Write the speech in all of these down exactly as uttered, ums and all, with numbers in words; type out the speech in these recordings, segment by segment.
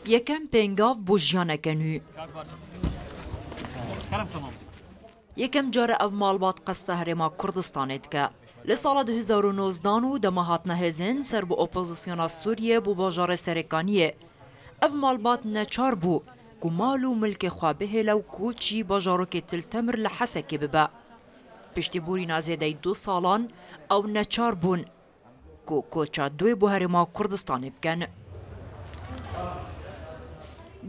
Yekem pêngav bo jiyaneke nû. Yekem car e ev malbat qesta Herêma Kurdistanê dike. Li sala du hezar û nozdan û dema hatine hêzên ser bi opozisyona Sûriyê bo bajarê Serêkaniyê, ev malbat neçar bû ku mal û milkê xwe bihêle û koçî bajarokê Til Temir li Hesekê bibe. Piştî borîna zêdeyî du salan ew neçar bûn ku koça duyê bo Herêma Kurdistanê bikin.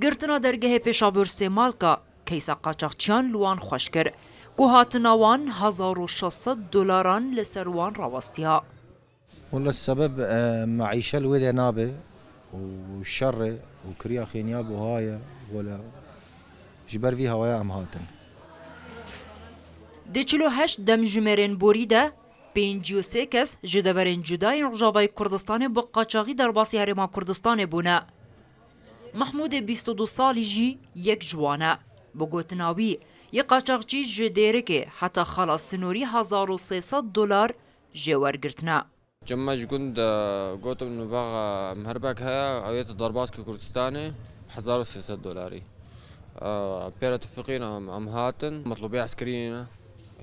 Girtina dergehê Pêşavûr Sêmalka keysa qaçaxçiyan li wan xweş kir ku hatina wan hezar û şeş sed dolaran li ser wan rawestiya. Wele sebeb, e, meîşe li wê de nabe û şer e û kiriya xêniya buha ye, wele ji ber vî hawaya em hatin. Di çil û heşt demjimêrên borî de pêncî û sê kes ji deverên cuda yên Rojavayê Kurdistanê bi qaçaxî derbasî Herêma Kurdistanê bûne. Mehmûdê bîst û du salî jî yek ji wan e. Bi gotina wî, yê qaçaxçî ji Dêrikê heta Xala Sinûrî hezar û sê sed dolar jê wergirtine. Cem me ji gund, e, gotin, vaxa em herbek heye, ew yê te derbaskê Kurdistanê, hezar û sê sed dolarî. E, pêre tifiqîn em, em hatin, metlûbê eskerî ne.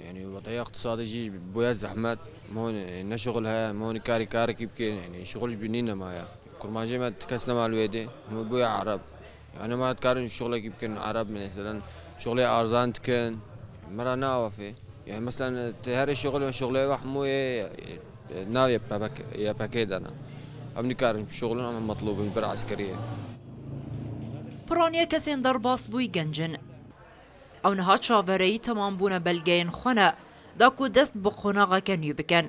Yanî, wediya iqtisadî jî bûye zehmet. Mihon, e, ne şixul heye, mihonî karî karekî bikin, yanî, şixul jî bi nîne maye. Kurmancê me ti kes nema li wê dê, hemû bûye Ereb. Yanî, ma dikarin şixulekî bikin, Ereb, meselen, şixulê arzan dikin. Me ra ne avafê. Yanî, meselen, ti herê şixul, şixulê we hemû yê, e, nav Y P G, Y P G de ne. Em nikarin şixulin, em metlûb in, ber eskerî ye. Piraniya kesên derbas bûyî genc in. Ew niha çavereyî temambûna belgeyên xwe ne, da ku dest bi qonaxeke nû bikin.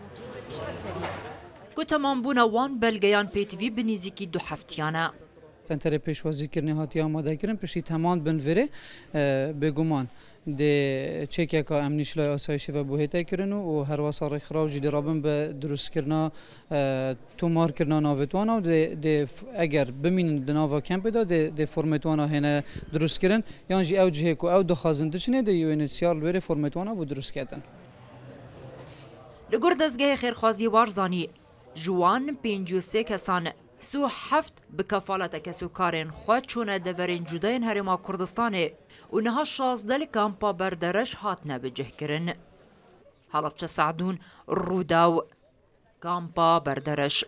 Ku temambûna wan belgeyan pêtivî bi nêzîkî du heftiyan e. Senterê pêşwazîkirinê hatiye amadekirin, piştî temand bin virê, e, bêguman dê çêkeka emnî ji lay asayişê ve bûhête kirin û, û herwesa rêkxiraw jî dê rabin bi dirustkirina, e, tomarkirina navêtwana û dê, dê f-, eger bimînin di nava kempê de, dê, dê formatwana hêne dirustkirin, yan jî ew cihê ku ew dixwazin diçinê, dê U N H C R li wê rê formatwana bo dirustketin. Li gor dezgehê xêrxwaziyê Barzanî, ji wan pêncî û sê kesan sî û heft bi kefaleta kesûkarên xwe çûne deverên cuda yên Herêma Kurdistanê û niha şazdeh li kampa Berdereş hatine bicihkirin. Helebçe Se'dûn, Rûdaw, kampa Berdereş.